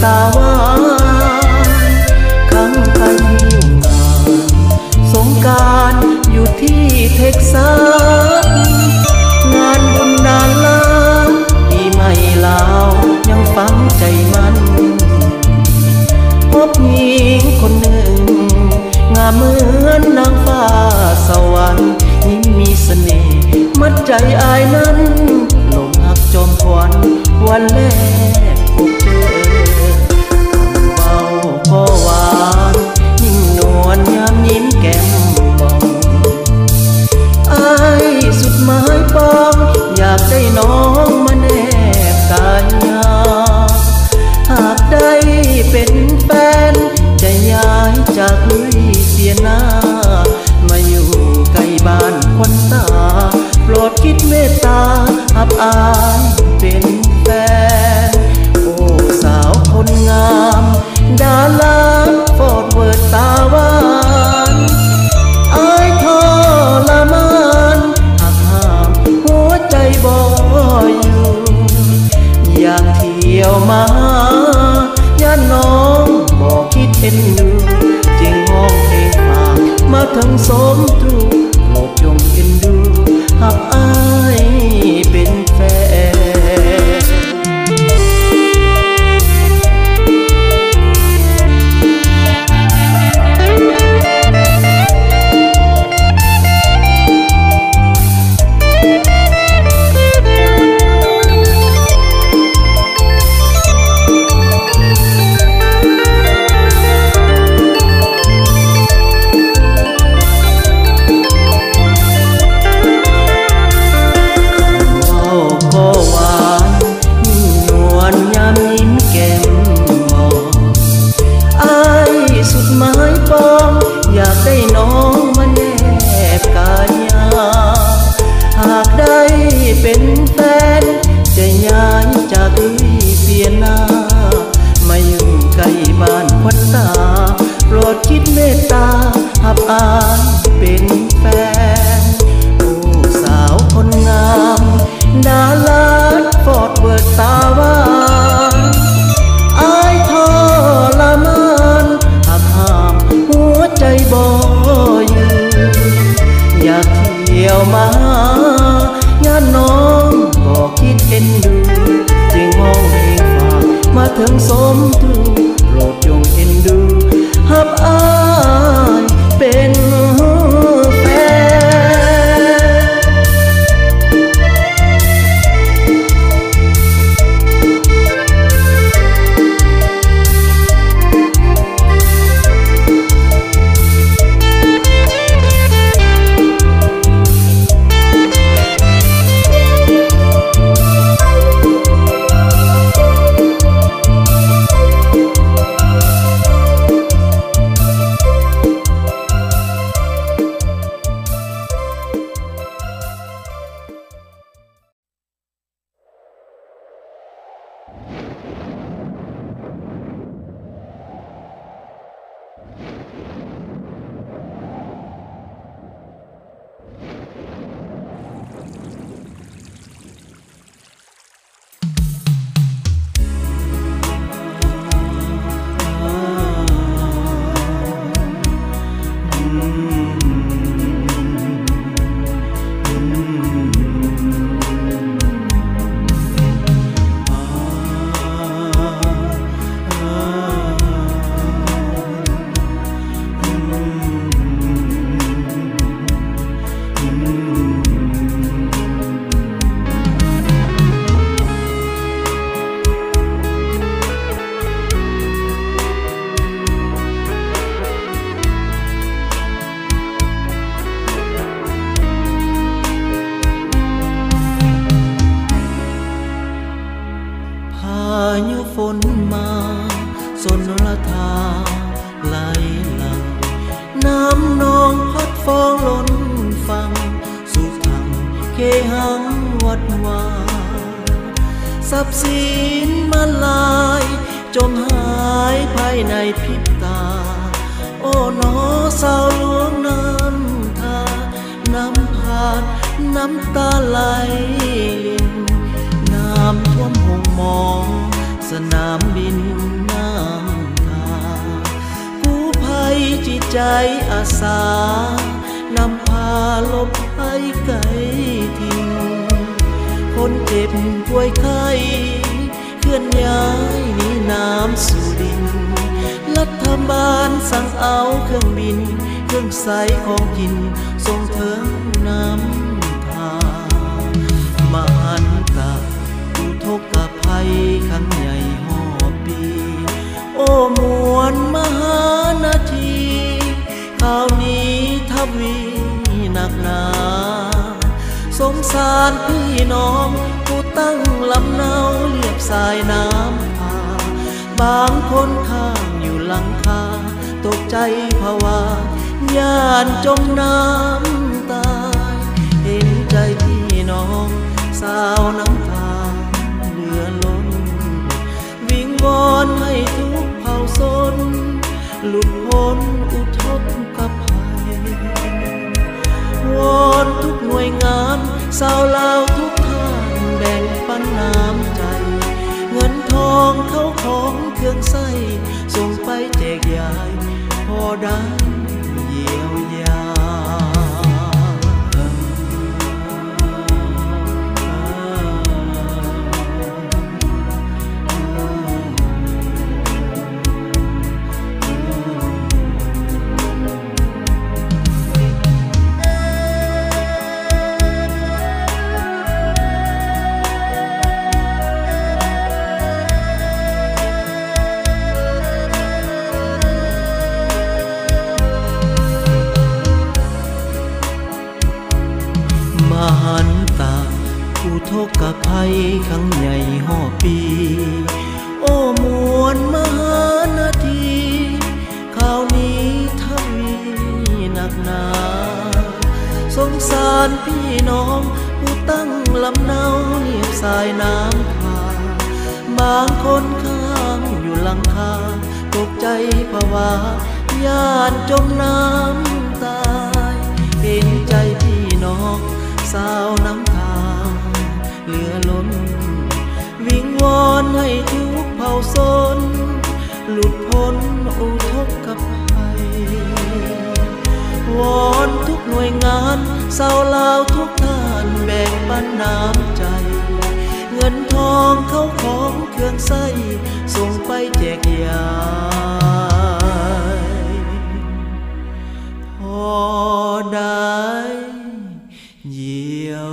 ຕາຫວານ ຄັ້ງໄປຮ່ວມງານສົງການຢູ່ທີ່ເທັກຊັສ ງານບຸນດາລາ ປີໃໝ່ລາວຍັງຝັງໃຈມັນ ພົບຍິງຄົນໜຶ່ງ ງາມເໝືອນນາງຟ້າສະຫວັນ ຍິ້ມມີສະເໜ່ ມັດໃຈອ້າຍນັ້ນຫຼົງຮັກຈອມຂວັນ ວັນແລກພົບເຈີ ຄຳເວົ້າກໍຫວານ ຍິ່ງນວນຍາມຍິ້ມແກ້ມບອງ ອ້າຍສຸດໝາຍປອງ ຢາກໄດ້ນ້ອງມາແນບກາຍຍາ ຫາກໄດ້ເປັນແຟນ ຈະຍ້າຍຈາກລຸຍເສຍໜ້າ ມາຢູ່ໃກ້ບ້ານຄວັນຕາ ໂປດຄິດເມດຕາຮັບອ້າຍເປັນແຟນ ໂອ້ ສາວຄົນງາມ ດາລາຟອດເວີດຕາຫວານ ອ້າຍທໍລະມານ ຫາກຫ້າມຫົວໃຈບໍ່ຢູ່ ຢາກ ທ່ຽວມາຫາ ຢ້ານນ້ອງບໍ່ຄິດເອັນດູ ຈຶ່ງຮ້ອງເພງຝາກມາເຖິງສົມທູ ໂປດຈົ່ງເອັນດູ ຮັບອ້າຍເປັນແຟນ. ເວົ້າກໍຫວານ ນວນຍາມຍິ້ມແກ້ມບອງ ອ້າຍສຸດໝາຍປອງ ຢາກໄດ້ນ້ອງມາແນບກາຍຍາ ຫາກໄດ້ເປັນແຟນ ຈະຍ້າຍຈາກລຸຍເສຍໜ້າ ມາຢູ່ໃກ້ບ້ານຄວັນຕາ ໂປດຄິດເມດຕາຮັບອ້າຍເປັນແຟນ ໂອ້ ສາວຄົນງາມ ດາລາຟອດເວີດຕາຫວານ ອ້າຍທໍລະມານ ຫາກຫ້າມຫົວໃຈບໍ່ຢູ່ ຢາກທ່ຽວມາຫາ ຢ້ານນ້ອງບໍ່ຄິດເອັນດູ ຈຶ່ງຮ້ອງເພງຝາກມາເຖິງສົມທູ ໂປດຈົ່ງເອັນດູ ຮັບອ້າຍເປັນແຟນ. ພາຍຸຝົນມາ ຊົນລະທາໄຫຼຫຼັ່ງ ນ້ຳໜອງພັດຟ້ອງລົ້ນຝັ່ງ ສຸພັງເຄຫັງວັດວາ ຊັບສິນມາລາຍ ຈົມຫາຍພາຍໃນພິບຕາ ໂອ້ ໜໍ ຊາວຫຼວງນ້ຳທາ ນ້ຳພາດ ນ້ຳຕາໄຫຼລິນ ນ້ຳຖ້ວມໂຮງໝໍ ສະໜາມບິນນ ຈິດໃຈອາສາ ນຳພາລົບໄພໄກຖິ່ນ ຄົນເຈັບປ່ວຍໄຂ້ ເຄື່ອນຍ້າຍໜີນ້ຳສູ່ດິນ ລັດຖະບານສັ່ງເອົາເຄື່ອງບິນ ເຄື່ອງໃຊ້ຂອງກິນສົ່ງເຖິງນ້ຳທ່າ ມະຫັນຕະອຸທົກກະໄພຄັ້ງໃຫຍ່ຮອບປີ ໂອ້ ມວນມະຫານາທີ ຄາວນີ້ທະວີໜັກໜາ ສົງສານພີ່ນ້ອງຜູ້ຕັ້ງລຳເນົາລຽບສາຍນ້ຳພາ ບາງຄົນຄ້າງຢູ່ຫຼັງຄາ ຕົກໃຈພະວາ ຢ້ານຈົມນ້ຳຕາຍ ເຫັນໃຈພີ່ນ້ອງຊາວນ້ຳທາເຫຼືອລົ້ນ ວິງວອນໃຫ້ທຸກເຜົ່າຊົນ ຫຼຸດພົ້ນອຸທົກກະໄພ ວອນທຸກໜ່ວຍງານ ຊາວລາວທຸກທ່ານ ແບ່ງປັນນ້ຳໃຈ ເງິນທອງເຂົ້າຂອງເຄື່ອງໃຊ້ ສົ່ງໄປແຈກຢາຍ ພໍໄດ້ຢຽວຢາ. ມະຫັນຕະອຸທົກກະໄພຄັ້ງໃຫຍ່ຮອບປີ ໂອ້ ມວນມະຫານາທີ ຄາວນີ້ທະວີໜັກໜາ ສົງສານພີ່ນ້ອງຜູ້ຕັ້ງລຳເນົາລຽບສາຍນ້ຳທ່າ ບາງຄົນຄ້າງຢູ່ຫຼັງຄາ ຕົກໃຈພະວາ ຢ້ານຈົມນ້ຳຕາຍ ເຫັນໃຈພີ່ນ້ອງຊາວນ້ຳທາເຫຼືອລົ້ນ ວິງວອນໃຫ້ທຸກເຜົ່າຊົນ ຫຼຸດພົ້ນອຸທົກກະໄພ ວອນທຸກໜ່ວຍງານ ຊາວລາວທຸກທ່ານ ແບ່ງປັນນ້ຳໃຈ ເງິນທອງເຂົ້າຂອງເຄື່ອງໃຊ້ ສົ່ງໄປແຈກຢາຍ ພໍໄດ້ຢຽວຢາ.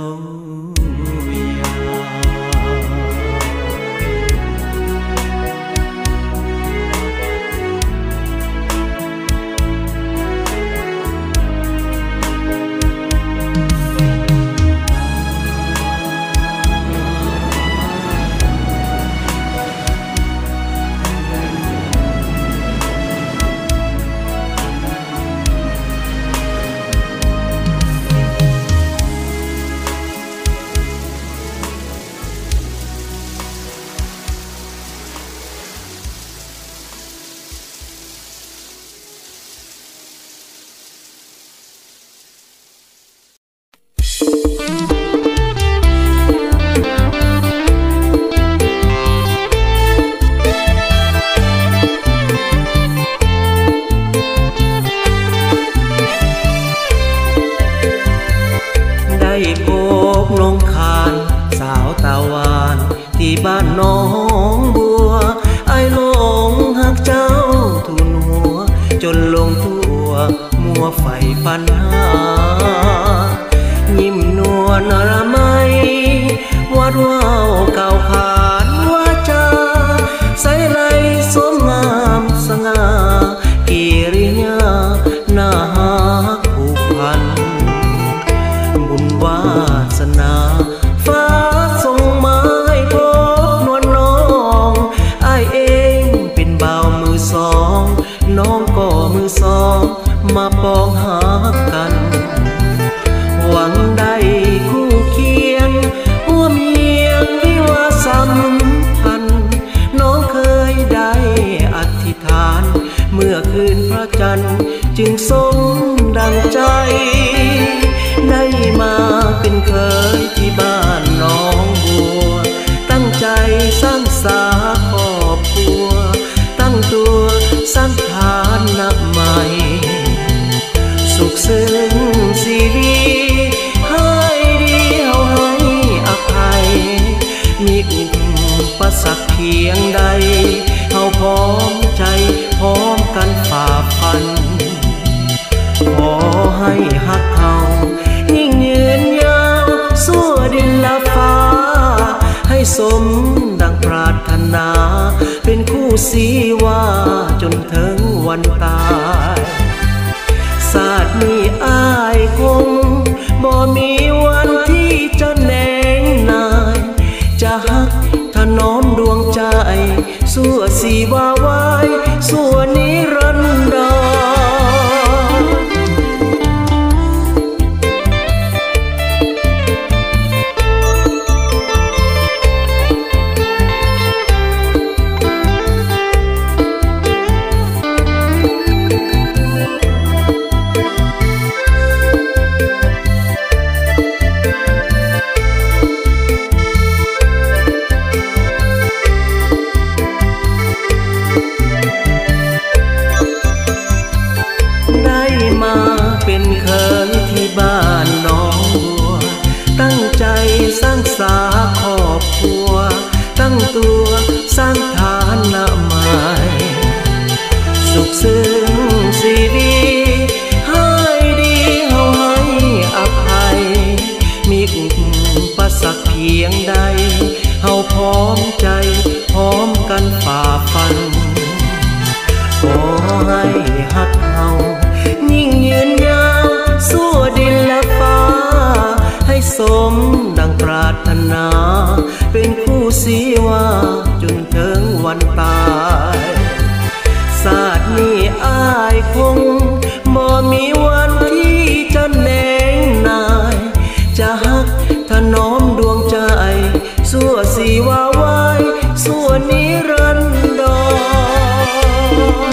ໄດ້ພົບນ້ອງຄານ ສາວຕາຫວານ ທີ່ບ້ານໜອງບົວ ອ້າຍຫຼົງຮັກເຈົ້າທຸ່ນຫົວ ຈົນຫຼົງຕົວ ມົວໃຝ່ຝັນຫາ ຍິ້ມນວນລະໄມ ວາດເວົ້າກ່າວຂານວາຈາ ໃສໄຫຼສົມງາມສະຫງ່າ ກິລິຍາໜ້າຮັກຜູກພັນ ບຸນວາສະໜາ ຟ້າສົ່ງມາໃຫ້ພົບນວນນ້ອງ ອ້າຍເອງເປັນບ່າວມືສອງ ນ້ອງກໍມືສອງ ມາປອງຮັກກັນ ຫວັງໄດ້ຄູ່ຄຽງ ຮ່ວມຮຽງວິວາສຳພັນ ນ້ອງເຄີຍໄດ້ອະທິ ຖານ ເມື່ອຄືນພະຈັນຈຶ່ງສົມດັ່ງໃຈ ໄດ້ມາເປັນເຂີຍທີ່ ຊີວາຈົນເຖິງວັນຕາຍ. ຊາດນີ້ອ້າຍຄົງບໍ່ມີວັນທີ່ຈະແໜງນາຍ, ຈະຮັກຖະໜອມດວງໃຈ ຊົ່ວຊີວາວາຍ ຊົ່ວນິລັນດອນ. ໄດ້ມາເປັນເຂີຍທີ່ບ້ານໜອງບົວ, ຕັ້ງໃຈສ້າງສາຄອບຄົວ, ຕັ້ງຕົວສ້າງຖານະໃໝ່, ສຸກຊຶ້ງຊີວິດ ຮ້າຍດີເຮົາໃຫ້ອະໄພ, ມີອຸປະສັກພຽງໃດ ເຮົາພ້ອມໃຈ ພ້ອມກັນຝ່າຟັນ. ຂໍໃຫ້ຮັກເຮົາຍິ່ງຍືນຍາວ ຊົ່ວດິນແລະຟ້າ ໃຫ້ສົມດັ່ງປາດຖະໜາ ເປັນຄູ່ຊີວາຈົນເຖິງວັນຕາຍ. ຊາດນີ້ອ້າຍຄົງບໍ່ມີວັນທີ່ຈະແໜງນາຍ, ຈະຮັກຖະໜອມດວງໃຈ ຊົ່ວຊີວາວາຍ ຊົ່ວນິລັນດອນ.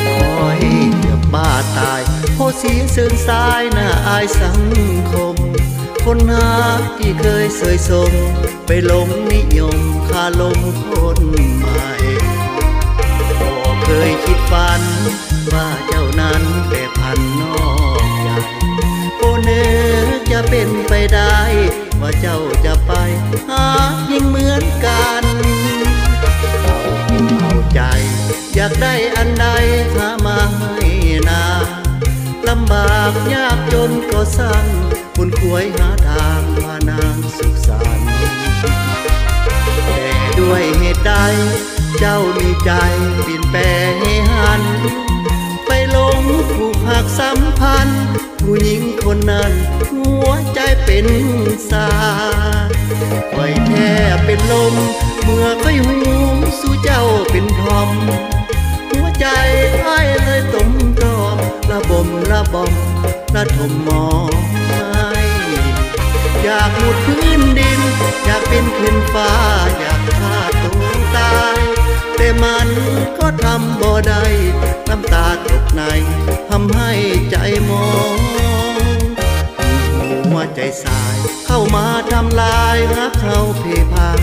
ຂ້ອຍຈະບ້າຕາຍ ພໍເສຍເຊີນຊາຍໜ້າອາຍສັງຄົມ, ຄົນຮັກທີ່ເຄີຍເຊີຍຊົມ ໄປຫຼົງນິຍົມຄາລົມຄົນໃໝ່. ບໍ່ເຄີຍຄິດຝັນວ່າເຈົ້ານັ້ນແປພັນນອກໃຈ, ບໍ່ນຶກຈະເປັນໄປໄດ້ ວ່າເຈົ້າຈະໄປຫາຍິງເໝືອນກັນ. ເອົາອົກເອົາໃຈ ຢາກໄດ້ອັນໃດຫາມາໃຫ້ນາ, ລຳບາກຍາກຈົນກໍຊ່າງ ຂຸນຂວາຍຫາທາງພານາງສຸກສັນ. ແຕ່ດ້ວຍເຫດໃດ ເຈົ້າມີໃຈປິ່ນແປໃຫ້ຫັນ, ໄປຫຼົງຜູກຮັກສຳພັນ ຜູ້ຍິງຄົນນັ້ນຫົວໃຈເປັນຊາ. ຂ້ອຍແທບເປັນລົມ ເມື່ອຂ້ອຍຮູ້ສູ່ເຈົ້າເປັນທອມ, ຫົວໃຈອ້າຍເລີຍຕົມຕອມ ລະບົມລະບອມ ລະຖົມມອມໃຫ້. ຢາກໝູດພື້ນດິນ ຢາກປິ່ນຂຶ້ນຟ້າ ຢາກຂ້າໂຕຕາຍ, ແຕ່ມັນກໍທຳບໍ່ໄດ້ ນ້ຳຕາຕົກໃນ ທຳໃຫ້ໃຈໝອງ. ມີຫົວໃຈຊາຍເຂົ້າມາທຳລາຍ ຮັກເຮົາເພພາຍ.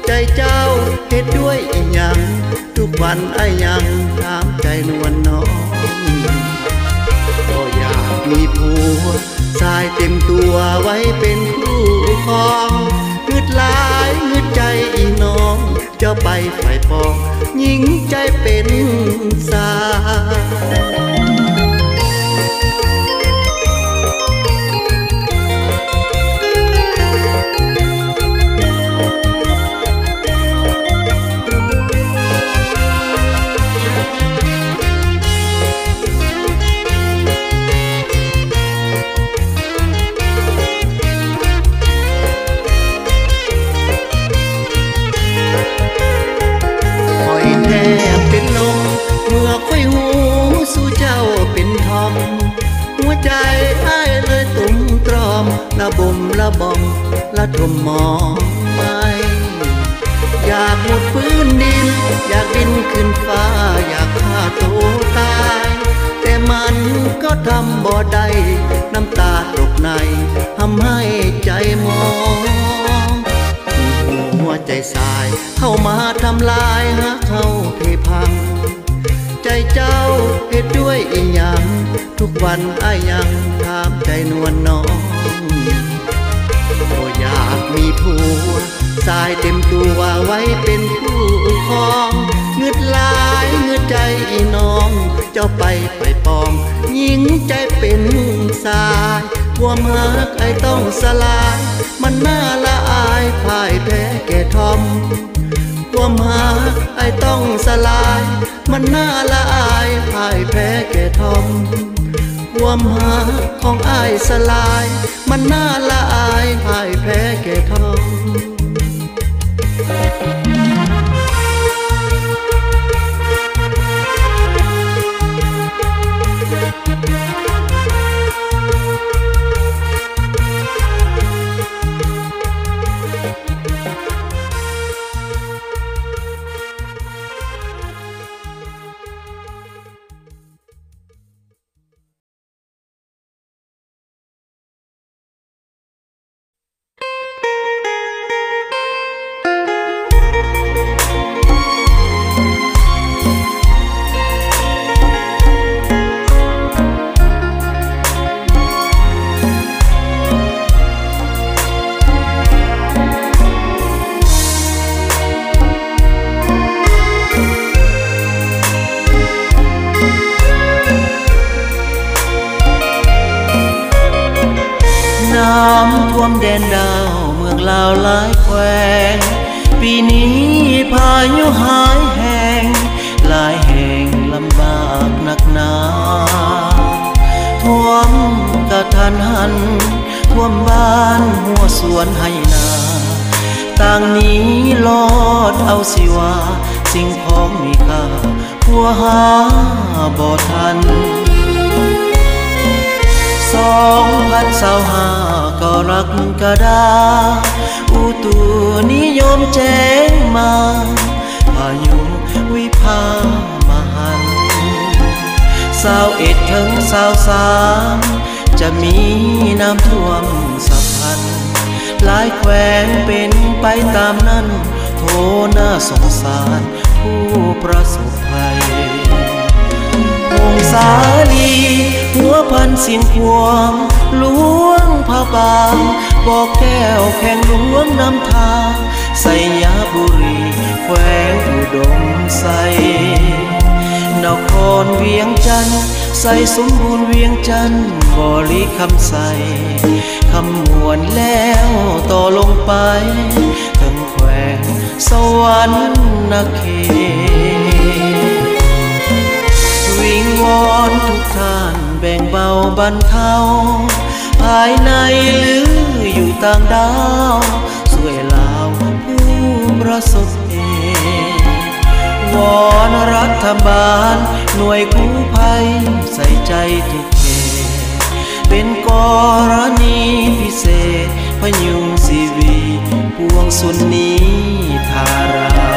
ໃຈເຈົ້າເຮັດດ້ວຍອີ່ຫຍັງ? ທຸກວັນອ້າຍຍັງຖາມໃຈນວນນ້ອງ. ກໍຢາກມີຜົວຊາຍເຕັມຕົວໄວ້ເປັນຄູ່ຄອງ, ງຶດຫຼາຍງຶດໃຈອີ່ນ້ອງ ເຈົ້າໄປໄຟປອງ ຍິງໃຈເປັນຊາຍ. ຂ້ອຍແທບເປັນລົມ ເມື່ອຂ້ອຍຮູ້ສູ່ເຈົ້າເປັນທອມ, ຫົວໃຈອ້າຍເລີຍຕຸ່ມຕຣອມ ລະບົມລະບອມ ລະຖົມມອມໄປ. ຢາກມຸດພື້ນດິນ ຢາກບິນຂຶ້ນຟ້າ ຢາກຂ້າໂຕຕາຍ ແຕ່ມັນກໍທຳບໍ່ໄດ້ ນ້ຳຕາຕົກໃນ ທຳໃຫ້ໃຈມອງ ຫົວໃຈສາຍ ເຂົ້າມາທຳລາຍ ຫາເຮົາເພພັງ ໃຈເຈົ້າເຮັດດ້ວຍອີ່ຫຍັງ ທຸກວັນອ້າຍຍັງຖາມໃຈນວນນ້ອງ ບໍ່ຢາກມີຜົວຊາຍເຕັມຕົວໄວ້ເປັນຄູ່ຄອງ ງຶດຫຼາຍງຶດໃຈອີ່ນ້ອງ ເຈົ້າໄປໄປປອງ ຍິງໃຈເປັນຊາຍ ຄວາມຮັກອ້າຍຕ້ອງສະຫຼາຍ ມັນໜ້າລະອາຍ ພ່າຍແພ້ແກ່ທອມ ຄວາມຮັກອ້າຍຕ້ອງສະຫຼາຍ ມັນໜ້າລະອາຍ ພ່າຍແພ້ແກ່ທອມ ຄວາມຮັກຂອງອ້າຍສະຫຼາຍ ມັນໜ້າລະອາຍ ພ່າຍແພ້ແກ່ທອມ. ນ້ຳຖ້ວມແດນດາວ ເມືອງລາວຫຼາຍແຂວງ ປີນີ້ພາຍຸຮ້າຍແຮງ ຫຼາຍແຫ່ງລຳບາກໜັກໜາ ຖ້ວມກະທັນຫັນ ຖ້ວມບ້ານຮົ້ວສວນໄຮ່ນາ ຕ່າງໜີລອດເອົາຊີວາ ສິ່ງຂອງມີຄ່າ ຜົວຫາບໍ່ທັນ ສອງພັນຊາວຫ້າກໍລັກກະດາ ອຸຕຸນິຍົມແຈ້ງມາ ພາຍຸວິພາມະຫັນ ຊາວເອັດເຖິງຊາວສາມ ຈະມີນ້ຳຖ້ວມສະພັນ ຫຼາຍແຂວງເປັນໄປຕາມນັ້ນ ໂທໜ້າສົງສານຜູ້ປະສົບໄພ ຜົ້ງສາລີ ຫົວພັນຊຽງຂວາງ ຫຼວງພະບາງ ບໍ່ແກ້ວແຂວງຫຼວງນ້ຳທາ ໄຊຍະບູລີ ແຂວງອຸດົມໄຊ ນະຄອນວຽງຈັນ ໄຊສົມບູນວຽງຈັນ ບໍລິຄຳໄຊ ຄຳມ່ວນແລ້ວຕໍ່ລົງໄປ ເຖິງແຂວງສະຫວັນນະເຂດ ວິງວອນທຸກທ່ານແບ່ງເບົາບັນເທົາ ພາຍໃນຫຼືຢູ່ຕ່າງດາວ ຊ່ວຍລາວຜູ້ປະສົບເຫດ ວອນລັດຖະບານໜ່ວຍກູ້ໄພໃສ່ໃຈທຸກເຂດ ເປັນກໍລະນີພິເສດ ພະຍຸງຊີວິດປວງຊຸນນີທາລາ.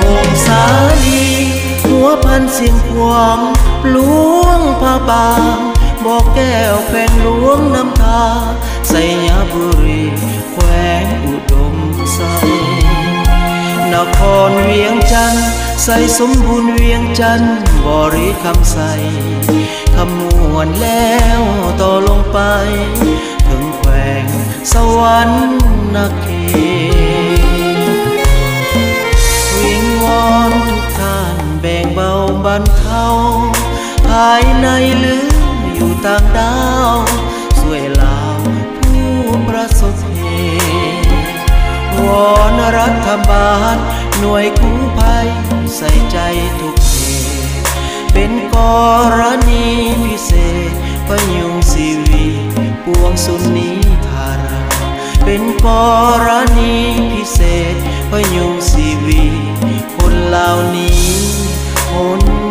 ຜົ້ງສາລີ ຫົວພັນຊຽງຂວາງ ຫຼວງພະບາງ ບໍ່ແກ້ວແຂວງຫຼວງນ້ຳທາ ໄຊຍະບູລີ ແຂວງອຸດົມໄຊ ນະຄອນວຽງຈັນ ໄຊສົມບູນວຽງຈັນ ບໍລິຄຳໄຊ ຄຳມ່ວນແລ້ວຕໍ່ລົງໄປ ເຖິງແຂວງສະຫວັນນະເຂດ ວິງວອນທຸກທ່ານແບ່ງເບົາບັນເທົາ ພາຍໃນຫຼືຢູ່ຕ່າງດາວ ຊ່ວຍລາວຜູ້ປະສົບເຫດ ວອນລັດຖະບານ ໜ່ວຍກູ້ໄພໃສ່ໃຈທຸກເຂດ ເປັນກໍລະນີພິເສດ ພະຍຸງຊີວິດປວງສຸນນີທາຣາ ເປັນກໍລະນີພິເສດ ພະຍຸງຊີວິດຄົນລາວນີ້ຄົນ